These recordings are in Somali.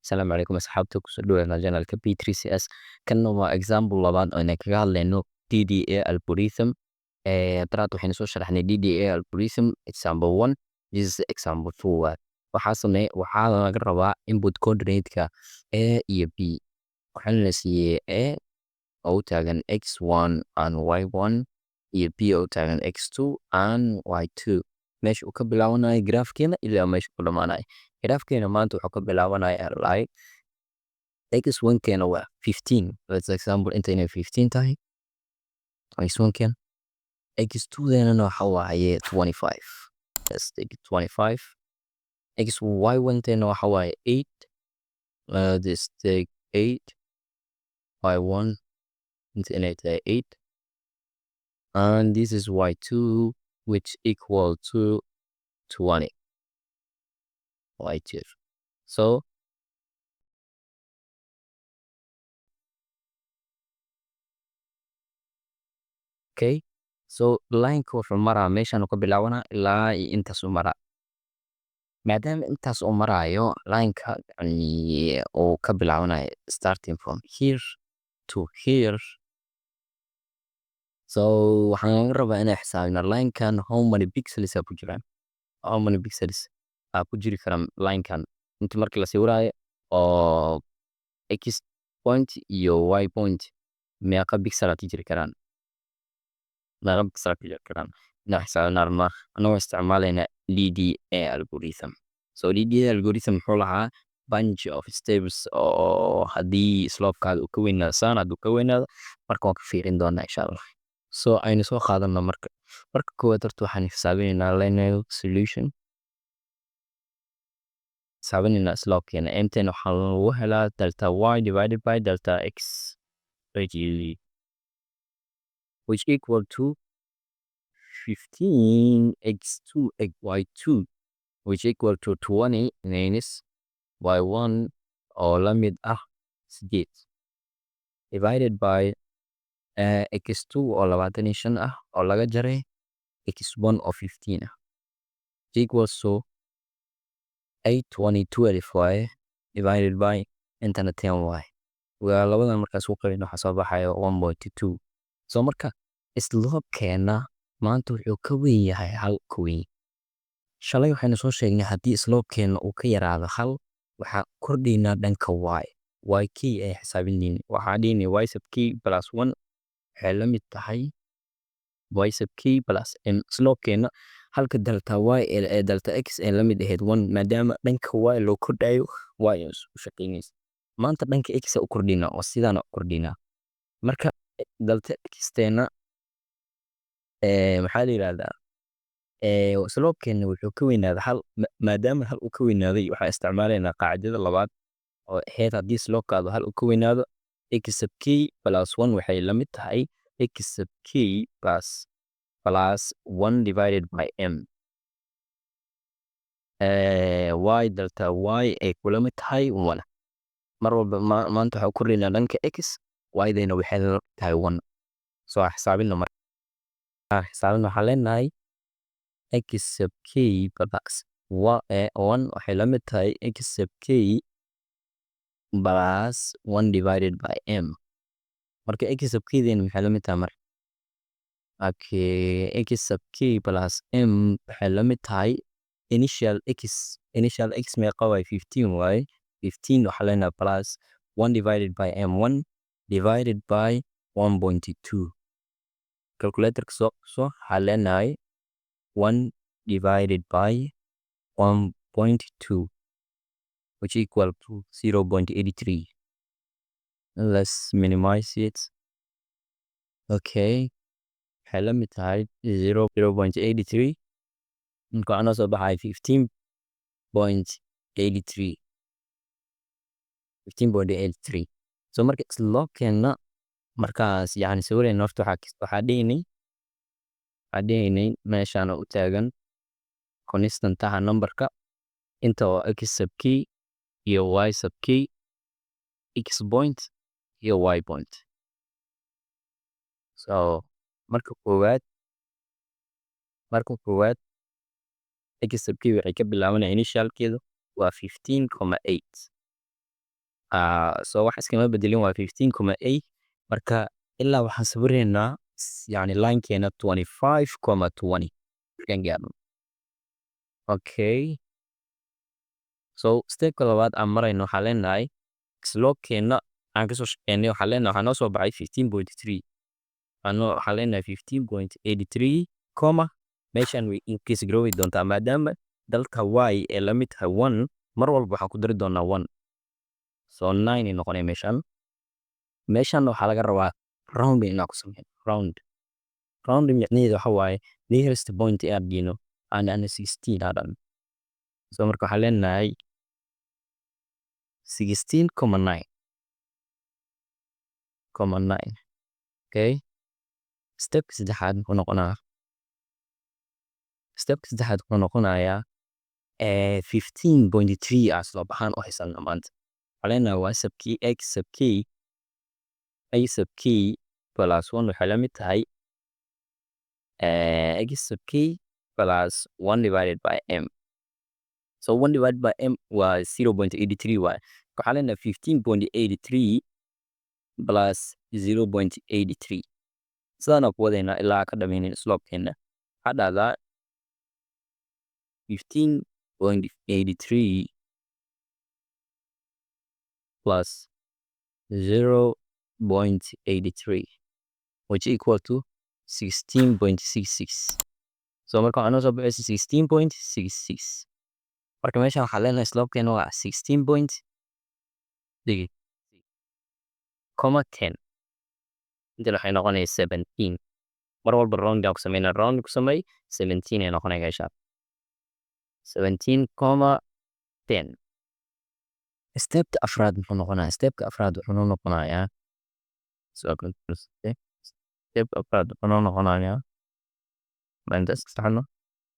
Asalaamu calaykum asxaabta, kusoo dhawaada channelka B3CS. Kanna waa example labaad oo aynu kaga hadlayno DDA algorithm. Daraad waxaynu soo sharaxnay DDA algorithm example 1. This is example 2. Waay waxaa sameey, waxaa laga rabaa input coordinate-ka A iyo B. Waxaana la siiyey A oo u taagan x1 and y1 iyo B oo u taagan x2 and y2, meesha uu ka bilaabanayo graafkeena ilaa meesha ku dhamaanayo. Graafkeena maanta wuxuu ka bilaabanayaa like x1 keena waa 15. Let's example inta inay 15 tahay x1 keena, x2 deenana waxa waaye 25. Let's take 25. X y1 teena waxa waaye 8. Let's take 8 y1, inta inay tahay 8, and this is y2, which equal to 20 y2. So okay, so lineka wuxuu maraa meeshaan ka bilaabanaa ilaa iyo intaas uu maraa. Maadaama intaas uu maraayo lineka, yani uu ka bilaabanayo starting from here to here, so waxaan laga rabaa inaan xisaabino linekan how many pixels aa ku jiraan, how many pixels aa ku jiri kara linekan inta marka la sawiraayo oo x point iyo y point, meeqa pixel aa ku jiri karaan, meeqa pixel aa ku jiri karaan inaan xisaabino rabnaa anagoo isticmaalayna DDA algorithm. So DDA algorithm muxuu lahaa? Bunch of steps oo haddii slope-kaada uu ka weynaado saan, hadduu ka weynaado marka waan ka fiirin doonaa, insha Allah. So aynu soo qaadano marka koowaad. Horta waxaan xisaabinaynaa linear solution, xisaabinaynaa slope-keena. M-teena waxaa lagu helaa delta y divided by delta x, which equal to 15 x2 y2, which equal to 20 minus y1 oo la mid ah 8, divided by x2 oo 25 ah oo laga jaray x1 oo 15 ah, equals to 8 20 12 waaye, divided by intana 10 waaye. Waa labadan markaas u qaybin, waxaa soo baxayo 1.2. So marka slope-keena maanta wuxuu ka weyn yahay hal, ka weyn. Shalay waxaynu soo sheegnay haddii slope-keena uu ka yaraado hal, waxaa kordhaynaa dhanka y. Y k ay xisaabinayni, waxaa dhihinay y sub k plus 1 waxay la mid tahay y sub k plus m. Slope-keena halka delta y ee delta x ay la mid ahayd 1, maadaama dhanka y loo kordhayo, y ay u shaqeynaysa. Maanta dhanka x u kordhinaa oo sidaan u kordhinaa. Marka delta x teena maxaa la yiraahdaa, slope-keena wuxuu ka weynaaday hal. Maadaama hal uu ka weynaaday, waxaan isticmaalaynaa qaacidada labaad oo ahayd haddii slope-kaadu hal uu ka weynaado, x sub k plus 1 waxay la mid tahay x sub k plus 1 divided by m, y delta y ay kula mid tahay 1. Mar walba maanta waxaan u kordhaynaa dhanka x, y-dayna waxay la mid tahay 1. So xisaabino, marka xisaabino, waxaan leenahay x sub k plus 1 waxay la mid tahay x sub k plus 1 divided by m. Marka x sub k deena maxay la mid tahay marka? Okay, x sub k plus m waxay la mid tahay initial x. Initial x meeqa waaye? 15 waaye. 15 waxaa leenahay plus 1 divided by m, 1 divided by 1.2. Calculatorka soo qabso, waxaa leenahay 1 divided by 1.2, which equal to 0.83. Let's minimize it. Okay, waxay la mid tahay 0.83. Marka waxaa noo soo baxaya 15.83, 15.83. So marka slope-keena markaas yani sawirayna, horta waxaa dhihinay meeshaan u taagan constantaha numberka, inta waa x sub k iyo y sub k, x point iyo y point. So marka koowaad x sub k waxay ka bilaabanaya, initialkeedu waa 15.8. So wax iskama bedelin, waa 15.8. Marka ilaa waxaan sawiraynaa, yani, linekeena 25.20 markaan gaarno. Okay, so stepka labaad aan marayno, waxaan leenahay slopekeena aan kasoo shaqeynay, waxaan leenahay waxaa noo soo baxay 15.3. Waxaan leenahay 15.83 comma. Meeshan way increase garoobi doontaa maadaama delta y ee la mid tahay 1. Mar walba waxaan ku dari doonaa 1, so 9 ay noqonaya meeshan. Meeshan waxaa laga rabaa rounding inaan ku sameyno. Rounding micnaheedu waxa waaye nearest point aan geyno, aan dhahno 16 aan dhahno. So marka waxaan leenahay 16.9 comma 9. Okay, stepka saddexaad muxuu noqonayaa? Stepka saddexaad wuxuu noqonayaa 15.3 aa slope ahaan u haysanaa maanta. Waxaan leenahay y sub k, x sub k, a sub k plus 1 waxay la mid tahay x sub k plus 1 divided by m. So 1 divided by m waa 0.83 waay. Waxaan leenahay 15.83 plus 0.83. Sidaana ku wadaynaa ilaa ka dhameynin slopekeena. Waxaa dhahdaa 15.83 plus 0.83, which equal to 16.66. So marka waxaa noo soo baxaysa 16.66. Marka meeshan waxaa leenahay slopekeena waa 16.6 comma 10. Intan waxay noqonaysaa 17. Mar walba round aan ku sameynaa, round ku samey, 17 ay noqonaya meeshaan, 17.10. Stepka afraad muxuu noqonayaa? Stepka afraad wuxuu noo noqonayaa, stepka afraad wuxuu noo noqonayaa,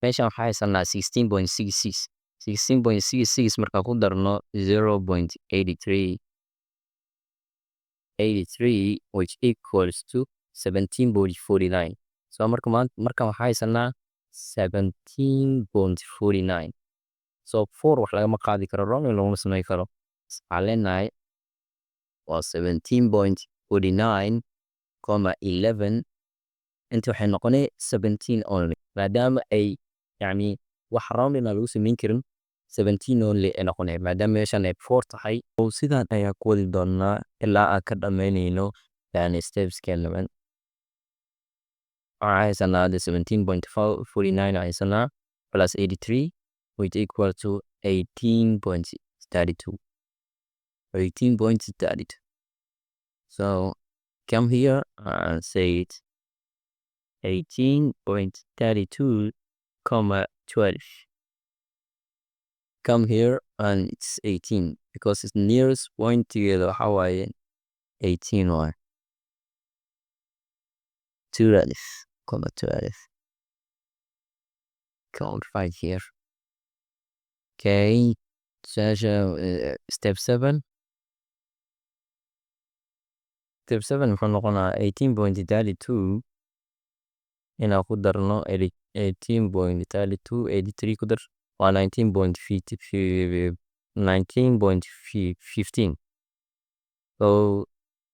meeshan waxaa haysanaa 16.66. 16.66 markaan ku darno 0.83 83, which equals to 17.49. So marka maanta markan waxaa haysanaa 17.49. So 4 wax lagama qaadi karo, rounding laguma sameyn karo. Waxaan leenahay waa 17.49 comma 11. Inta waxay noqonay 17 only, maadaama ay, yacni, wax rounding aan lagu sameyn karin. 17 only ay noqonay maadaama meeshan ay 4 tahay. Oo sidaan ayaa ku wadi doonaa ilaa aan ka dhameynayno, yani, stepskeena. Waxaan haysanaa hadda 17.49 haysanaa plus 83, which equal to 18.32, 18.32. So come here and say it, 18.32 comma 12. Come here and it's 18 because it's nearest point together. Waxaa waaye 18 waaye, 12 comma 12. Count right here. Okay, su-aasha step 7. Step 7 wuxuu noqonayaa 18.32 inaan ku darno 18.32, 83 ku dar, waa 19.50, 19.15. So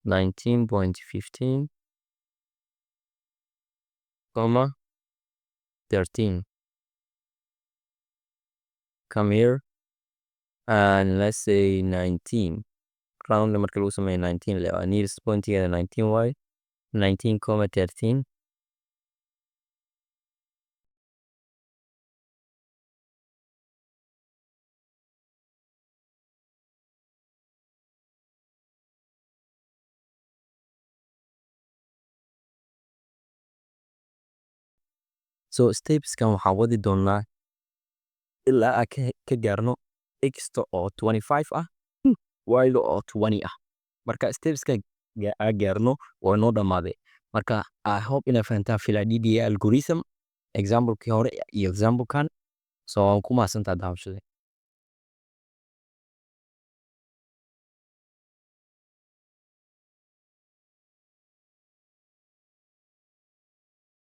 19.15 comma 13. Come here and let's say 19. Round marka lagu sameeyo 19 le, nearest pointigeeda 19 waaye, 19 comma 13. So stepskan waxaan wadi doonaa ilaa aan ka gaarno x-ta oo 25 ah, y-da oo 20 ah. Marka stepska aan gaarno, waa noo dhamaaday. Marka I hope inaad fahantaan filaa DDA algorithm, example-kii hore iyo example-kan. So waan ku mahadsantahay daawashada.